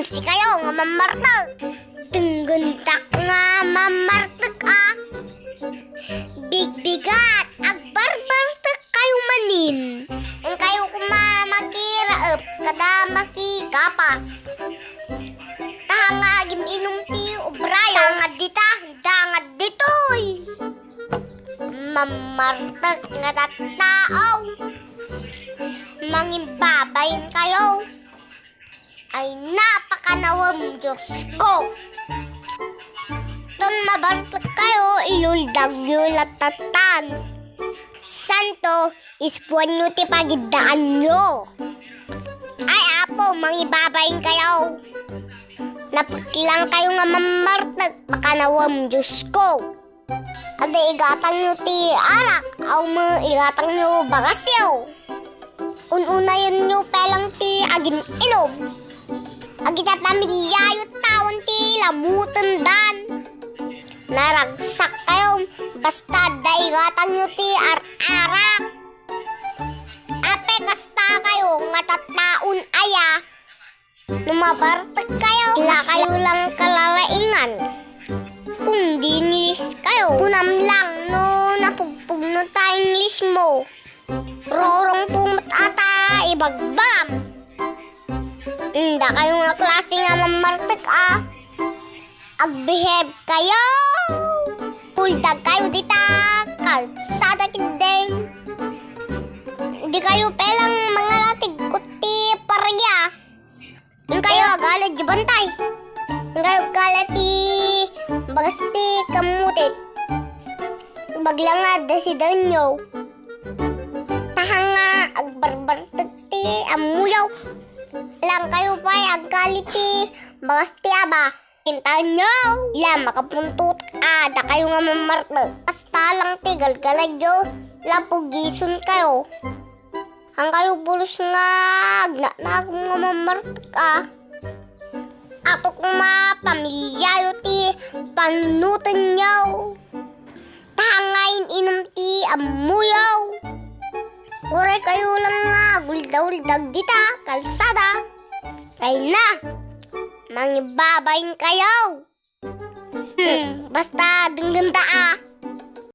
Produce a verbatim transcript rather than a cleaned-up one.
Sikayo nga mammartek. Denggendak nga mammartek a. Bigbigat, agbarbartek kayo manen. Inkayo koma makiraep kada makikapas. Tahan nga agim-inum ti ubrayo. Tangad dita, tangad ditoy. Mammartek nga tattao. Mangimbabain kayo. Ay, napakanawem, Diyos ko! Ton mabartek kayo, iluldagyo latatan. Santo, ispuanyo ti pagiddaanyo. Ay, Apo, mangibabain kayo. Napeklang kayo nga mammartek, pakanawem, Diyos ko. Adda igatangyo ti arak, aw met igatangyo bagasyo. Un-unayonyo pay lang ti agin-inom. Agita pamiliayo tawen ti lamutendan. Naragsak kayo, basta adda igatangyo ti ar-arak. Apay kasta kayo nga tattaon aya? No mabartek kayo, la kayo lang kalalaingan. Kung dinilis kayo, kunam lang no napugpugno ta English mo. Rorong tumot ata ibagbagam. Inda kayo nga klase nga mammartek a. Agbehave kayo. Uldag kayo dita kalsada kiddeng. Di kayo pelang mangalatig kuti paragya. Inkayo agala di bantay. Inkayo agala ti bagas ti kamutit. Bagla nga desidenyo. Tahan nga agbarbartek ti ammoyo. Lang kayo pay agkali ti bagas ti aba. Intanyo, la makapuntot a dakayo nga mammartek. Hasta lang ti galgaladyo, la pugison kayo. Hangkayo pulos nga agnanakom nga mammartek a. Ato koma pamiliayo ti panunotenyo. Tahan nga in-inum ti ammoyo. Uray kayo lang nga aguldauldag dita kalsada. Ay na, mangibabain kayo. Hmm, basta denggenda a.